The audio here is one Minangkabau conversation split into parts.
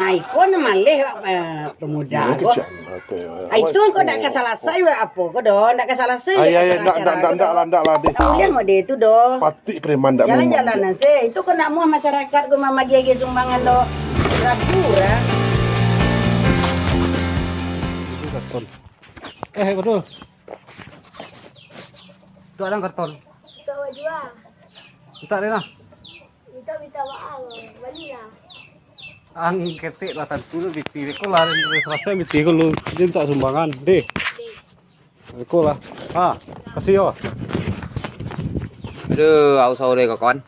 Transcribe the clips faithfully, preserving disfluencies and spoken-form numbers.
Ai, ko nan maleh, eh, pemuda ko. Ai, tu ko ndak ka salasai, wak, apo ko doh, ndak ka salasai. Ai, ai, ndak, ndak, ndak, ndak lah, ndak lah, deh. Ndak buliah mode tu doh. Patik preman ndak. Jalan-jalan se. Itu ko ndak muah masyarakat ko mamagi-agi sumbangan doh. Ragu lah. Eh, betul. Tu ada karton. Mintak awak jua. Mintak deh lah. Mintak, mintak maaf, balilah. Ang ketek lah tantu lu biti ko lah, dia selesai biti ko lu, dia mintak sumbangan, deh. Deh. Ko lah. Ha, kasih yo. Aduh, aus, aus deh, kawan.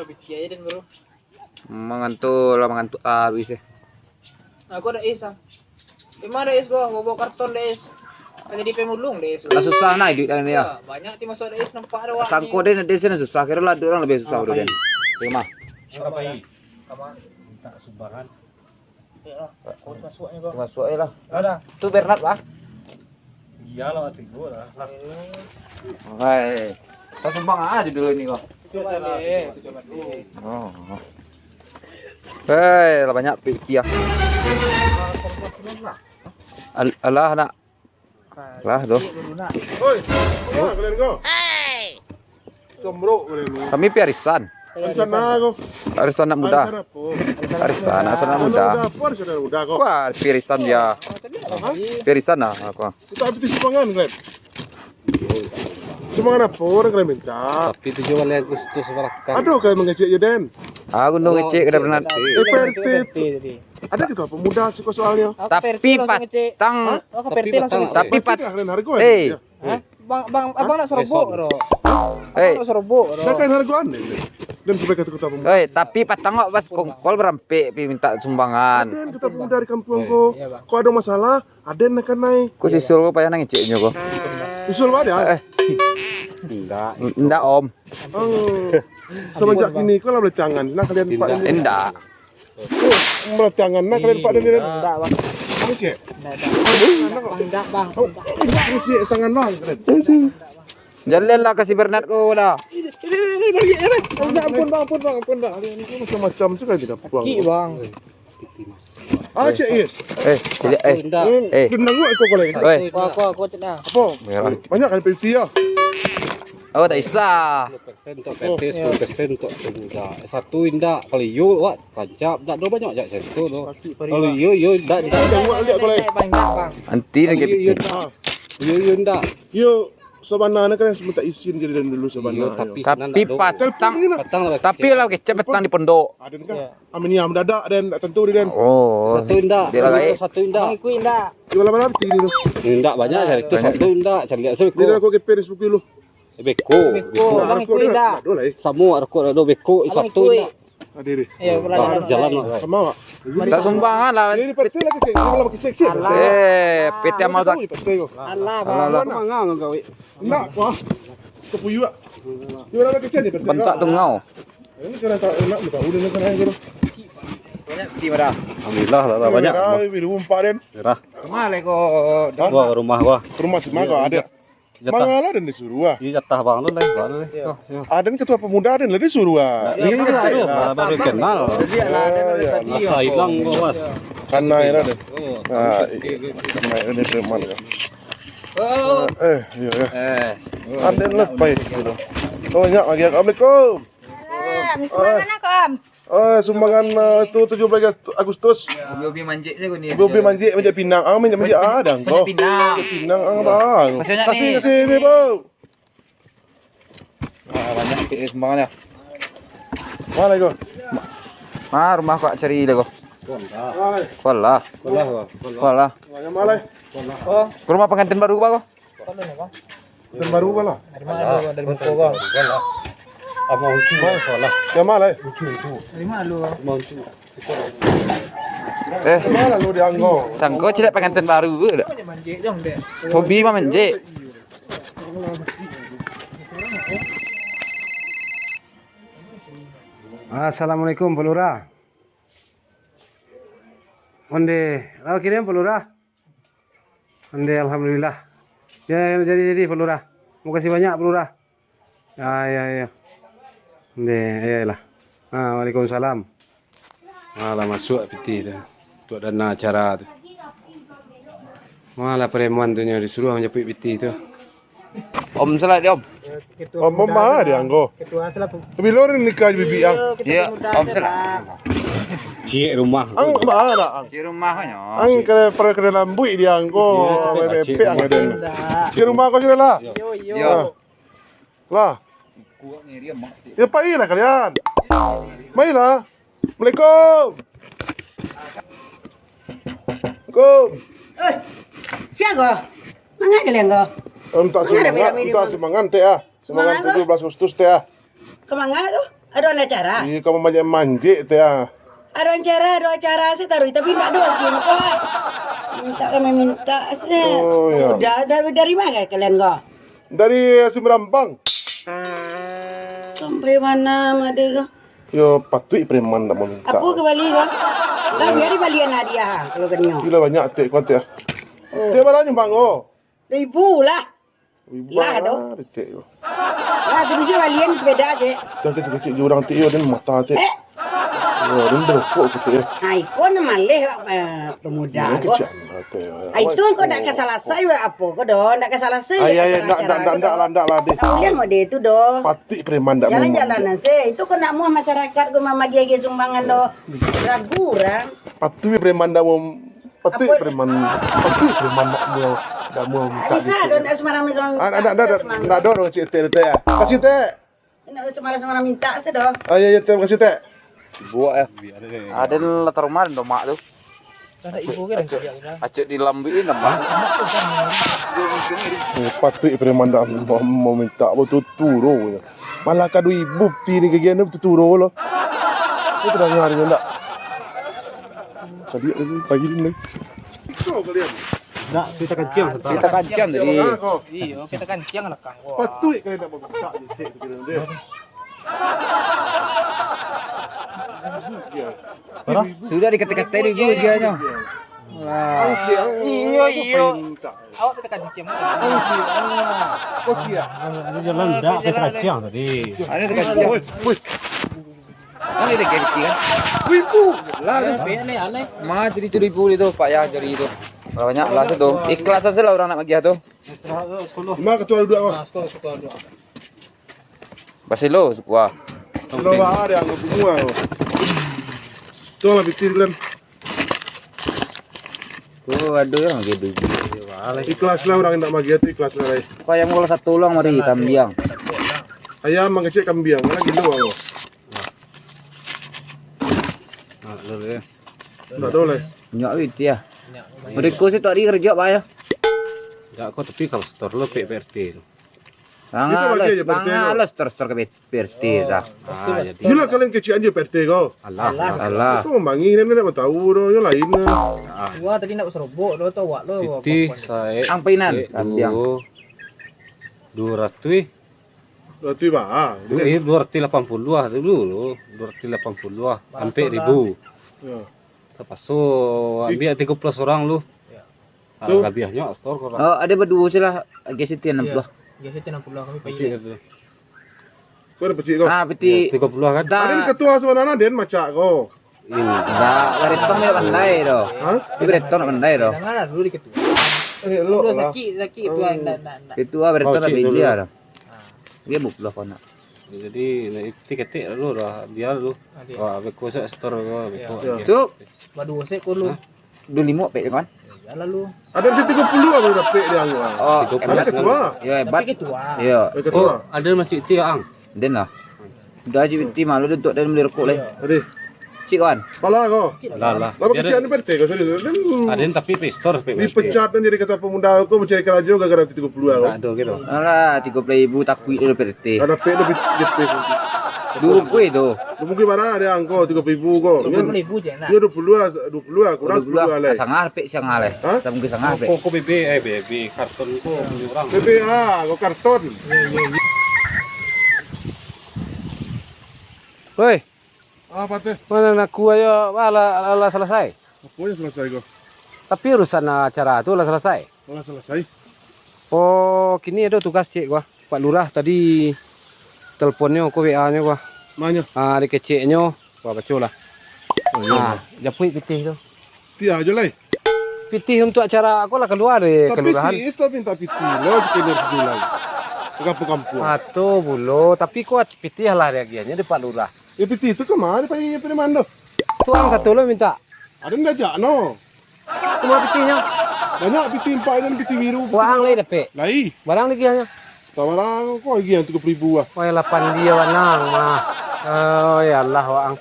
Biti aja den, bro. Mangantuk lah, mangantuk abis eh. Aku ada es ah. Emang ada es ko, bawa karton ada es. Kan jadi pemulung ada es. Lah susah nah hidup dengan dia. Ya, banyak ti masuk ada es nampak ada wak. Sangko ni. Dia ada es ni susah, kira lah ada orang lebih susah dulu kan. Terima. Kamar. Minta sumbangan. Ya lah, kau masuk aja kau. Masuk aja lah. Ada. Tu Bernard lah. Iyalah, tigo lah. Hai. Kau sumbang aja dulu ni kau. Tujuh balik, tujuh balik. Oh. Hei, lah banyak pitih ah. Al-, alah nak. Lah tu. Oi, kemana kalian kau? Kemrok kalian kau. Kami pi arisan. Arisan mana kau? Arisan anak muda. Arisan apa? Arisan, arisan anak muda. Anak muda apa? Arisan anak muda kau. Wah, pi arisan dia. Hah? Pi arisan lah aku. Kita habis sumbangan kalian. Sumbangan apa orang kalian minta? Tapi tujuh balik Agustus belakang. Aduh, kalian mengecek je, Den. Aku ndak ngecek, kada pernah. Eh, P R T. Ada gitu pemuda siko soalnya. Tapi patang. Hah? Tapi patang. Tapi patang. Kalian harga. Eh. Hah? Bang, bang, abang nak serobok, bro. Eh. Abang nak serobok, bro. Dah kalian harga ni. Dan sampai kata kota pemuda. Eh, tapi patang awak pas kongkol barampek pi minta sumbangan. Dan kota pemuda di kampung ko. Iya, Bang. Kok ada masalah, ada nak kanai. Kok si Sul ko payah nang ngeceknyo ko. Si Sul ada? Eh. Ndak. Ndak, Om. Oh. Semenjak kini ko lah belacangan. Nah, kalian empat ini. Ndak. Oh, belacangan nah kalian empat ini. Ndak, Bang. Ini cek. Ndak, ndak. Bang, ndak, Bang. Oh, ini cek tangan Bang. Jalan lah kasih Bernard ko lah. Ini, ini, ini, balik, eh. Ndak, ampun, Bang, ampun, Bang, ampun, Bang. Kalian ini macam-macam sekali dah puang. Sakit, Bang. Ah, cek, yes. Eh, cek, eh. Ndak. Eh. Dendam gua kau kalau. Oi. Kau, kau, kau cek nah. Apa? Merah. Banyak kali pensi ya. Oh, tak kisah. Sepuluh persen tu, P R T sepuluh persen tu pemuda. Satu indak, kalau iyo, wak, tancap, ndak do banyak jak cak tu tu. Kalau iyo, iyo, ndak, ndak. Jangan buat lihat kalau. Nanti lagi. Iyo, iyo, ndak. Iyo, iyo, ndak. Yo, sabana ni kan minta izin jadi dan dulu sabana. Tapi patang, patang lah, tapi lah kecek patang di pondok. Ada ni kan? Aminia mendadak dan tak tentu dia kan. Oh. Satu indak. Dia lah, satu indak. Abang ikut indak. Di malam-malam tinggi tu. Indak banyak cari tu, satu indak, cari lihat satu. Dia aku ke Paris buku lu. Beko, beko. Abang ikut indak. Samo rokok dah beko satu indak. Hadir. Ya, jalan lah. Sama, Pak. Tak sumbangan lah. Ini peti lagi cek, ini lagi cek, cek. Alah. Eh, peti amal tak. Alah, Bang. Alah. Mangang kau. Nak, wah. Kepuyuak. Ini lagi cek ni peti. Bentak tungau. Ini kena tak enak, tak boleh nak kena. Banyak peti pada. Alhamdulillah lah, banyak. Dah, lebih dua empat den. Merah. Kemana kau? Wah, rumah gua. Rumah si Maga ada. Jatah. Mangalah dan disuruh ah. Iya, jatah bang lu lah, bang lu lah. Iya. Tuh, iya. Aden ketua pemuda aden lah disuruh ah. Nah, iya, iya, iya, iya. Baru kenal. Jadi anak aden dari tadi. Masa hilang gua, Mas. Kanai lah aden. Oh. Nah, kanai ini preman kan. Oh. Eh, iya, iya. Eh. Aden lah baik gitu. Oh, banyak lagi. Assalamualaikum. Salam. Sumbangan anak, Om. Eh, sumbangan, eh, itu tujuh belas Agustus. Hobi-hobi manjek je kau ni. Hobi manjek, manjek pinang. Ah, manjek, manjek, ah, dah, manjek pinang. Manjek pinang, ah, bang. Kasih, kasih ni, Bu. Ah, banyak sikit sumbangan ya. Mana kau? Ma-, ma rumah kau cari dah kau. Kualah. Kualah. Kualah. Kualah. Ke rumah pengantin baru, Bang. Dari baru kan lah? Dari mana lu? Dari Bengkok, Bang? Abang Ucu, Bang. Salah. Yang mana, eh? Ucu, Ucu. Dari mana lu, Bang? Abang Ucu. Eh. Dari mana lu di Anggo? Sangko ciliak pengantin baru ke dak? Hobi mah manjek. Assalamualaikum, Pak Lurah. Onde, lah kirim, Pak Lurah. Onde, alhamdulillah. Ya, ya, jadi, jadi, Pak Lurah. Makasih banyak, Pak Lurah. Ya, ya, ya. Onde, ya, ya lah. Ah, waalaikumsalam. Alah, masuk piti tu. Untuak dana acara tu. Malah preman tu nyo disuruah manjapuik pitih tu. Om salah dia, Om. Om, Om, ah, dia anggo. Ketua selaku. Tapi lo ni nikah jo bibi ang. Iya, Om salah. Ciek rumah. Ang, ang. Ciek rumah nyo. Ang kena, kena lambuik dia anggo. Iya, bebek ang. Ciek rumah ko sudah lah. Yo, yo. Yo. Lah. Yo, pailah kalian. Mailah. Assalamualaikum. Assalamualaikum. Eh, sia ko? Mangaa kalian ko? Entah si mangaa, entah si mangaa, tek ah. Semangat tujuh belas Agustus, tek ah. Ka mangaa tu? Ado acara? Iya, kamu banyak manjek, tek ah. Ado acara, ado acara, saya taruh, tapi ndak ado, Cin. Minta kami minta, sini. Oh, iya. Udah, dari, dari mana kalian ko? Dari Sumber Ambang. Sampai mana, Made, ko? Yo, patuik preman ndak mau minta. Apo ka bali ko? Kan jadi balian hadiah, kalau kanyo. Gila banyak, tek, kuat, tek. Oh. Tek, bara nyumbang ko? Ribu lah. Ribu lah, tu. Tek ko. Lah, tu bisa balian sepeda, Cek. Jangan kecil-kecil jo urang, tek, yo, den mata, tek. Eh. Yo, den berokok ko, tek, yo. Ai, ko nan maleh, eh, pemuda ko. Kecil, tek, yo. Ai, tu ko ndak ka salasai, wak, apo ko doh, ndak ka salasai. Ai, ai, ai, ndak, ndak, ndak, ndak lah, ndak lah, deh. Ndak buliah mode tu doh. Patuik preman ndak mau. Jalan-jalan se. Itu ko ndak mau masyarakat ko mamagi-agi sumbangan doh. Ragu urang. Patuik preman ndak mau, patuik preman, patuik preman ndak mau, ndak mau minta. Bisa doh, ndak sembarang minta. Ah, ndak, ndak, ndak, ndak doh, Cik Tek, Tek, ya. Kasih, Tek. Ndak sembarang-sembarang minta se doh. Ah, iya, iya, Tek, makasih, Tek. Buak, ya. Aden latar rumah, ado mak tu. Acek, acek dilambiin, mak. Oh, patuik preman ndak mau, mau minta, mau tuturo. Malah ka duo ribu ti ni gagian tu tuturo lo. Itu dah hari ndak. Tadi lagi pagi ni. Iko kalian. Ndak, kita kanciang, kita kanciang tadi. Iyo, kita kanciang lah, Kang. Patuik kalian ndak mau minta je, cek tu kalian deh. Sudah dikatai-katai dulu dia nyo. Wah. Iyo, iyo. Awak kita kanciang. Jalan ndak, kita kanciang tadi. Ada kita kanciang. Woi, woi. Kan ada K P T kan? Wibu. Lah, aneh, aneh. Ma jadi tu ribu itu, Pak, ya, jadi itu. Banyak lah tu. Ikhlas saja lah orang nak magiah tu. Lima ketua duduk, Bang. Basilo, wah. Lo, Bang, ada yang bunga, Bang. Tu lah, bikin, Bang. Oh, ada yang lagi duit. Ikhlas lah orang nak magiah tu, ikhlas lah, lai. Kau yang bola satu ulang mari, kambiang. Ayam mangecek kambiang, mana gilo, Bang? Nah, tu dia. Ndak tahu lah. Nyak witi ya. Mereka sih tak kerja apa ya? Ndak kok, tapi kalau setor lo P R T tu. Itu bagi aja P R T lo. Setor, setor ke P R T dah. Ah, jadi. Gila kalian kecil aja P R T kau. Alah. Alah. Kau mangi ni ndak tahu doh, yang lain. Wah, tadi nak serobok doh, tahu awak lo. Siti, saek. Ang painan, sek, kambiang. Duo, duo ratuih. Berarti bah, ah, duit, duo ratuih lapan puluah dulu lo, duo ratuih lapan puluah, ampek ribu. Ya. Terpakso ambiak tigo puluah sorang lo. Ya. Ah, tu. Labiahnyo setor ko lah. Oh, ada baduo se lah, G C T enam puluah. G C T enam puluah, kami payah. Kau ada pecik kau? Ah, peti. Ya, tigo puluah kan? Ada ketua sebenarnya, den macak kau. Indak, baretong ndak pandai doh. Hah? Di baretong ndak pandai doh. Janganlah dulu di ketua. Eh, elok lah. Sakik, sakik tu, ndak, ndak, ndak. Ketua baretong ndak pilih lah. Dia buk lah kau nak. Jadi, nak ikuti ketek dulu dah, biar dulu. Wah, beko sak setor kau, beko. Cuk. Baduo se ko lu. Hah? Duo limo pek kan? Ya, lalu. Ada di tigo puluah baru dapek dia, Ang. Oh, ada ketua. Ya, hebat. Tapi ketua. Ya. Eh, ketua. Oh, ada masih ti, Ang. Den lah. Udah aja piti malu tu, untuk dan beli rokok leh. Tadi. Cik wan. Pala kau. Lah, lah. Lama kecil ni P R T kau, sorry. Ada tapi pistol, P R T. Dipecat dan jadi ketua pemuda kau mencari kerja gara-gara tigo puluah kau. Ada gitu. Alah, tigo puluah ribu takuik dulu P R T. Ada P lebih P R T. Dulu kue tu. Lu mungkin mana ada angko tigo puluah ribu kau. Tigo puluah ribu je lah. Dia dua puluh lah, dua puluh lah, kurang sepuluh lah, leh. Sangah, pek sangah, leh. Hah? Sampai sangah, pek. Kok, kok B B, eh, B B, karton kok punya orang. B B, ah, kok karton. Woi. Apa teh? Mana nak ku ayo, alah, alah selesai. Apa yang selesai kok? Tapi urusan acara tu lah selesai. Lah selesai. Oh, kini ado tugas cek gua. Pak Lurah tadi teleponnyo ko, W A-nyo gua. Manyo? Ah, dikeceknyo, gua baco lah. Oh, iya. Ah, japuik pitih tu. Pitih ajo lai. Pitih untuak acara ko lah kalua dari kalurahan. Tapi si Is lah mintak pitih lo, skener Julai. Ka kampuang-kampuang. Ato bulo, tapi ko pitih lah diagiahnyo dek Pak Lurah. Eh, pitih tu ka ma dipainyo preman tu? Tu ang sato lo mintak. Ado nan diajak no. Kuma pitihnyo? Banyak pitih, ampek dan pitih biru. Waang lai dapek? Lai. Barang diagiahnyo? Tawaran ko agiah tigo puluah ribu lah. Wai, lapan dia banang mah. Oh, ya Allah, waang.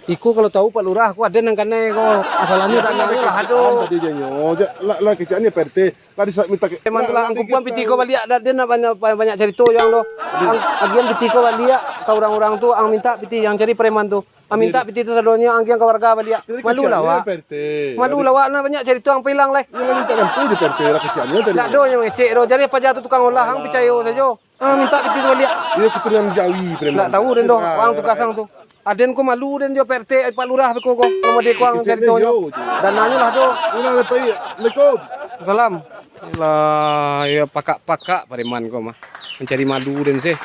Iko kalau tahu Pak Lurah, ko ado nan kanai ko. Asalanyo tak nanyo lah, aduh. Tadi janyo. Ja, lah, lah keceknyo Pak R T. Lah di saat minta ke-, preman tu lah, lah, ang kumpuan pitih ko baliak, dak, den nak banyak, banyak carito jo ang tu. Ang agiahan pitih ko baliak ka urang-urang tu, ang mintak pitih, ang cari preman tu. Ang mintak pitih tu sadonyo, ang agiahan ka warga baliak. Malu lah awak. Malu lah awak, nak banyak carito ang pailang lai. Yang minta kan tu di P R T lah keceknyo tadi. Dak ado yang mangecek doh. Jadi apo ja tu tukang olah, ang picayo sajo. Ah, mintak pitih tu baliak. Iyo, keturunan Jawi, preman. Dak tahu den doh, waang tugas ang tu. Aden ko malu den jo P R T, Pak Lurah beko ko. Kalau mode ko ang caritonyo. Dananyo lah tu. Assalamualaikum. Salam. Lah, iyo pakak-pakak preman ko mah. Mancari malu den sih.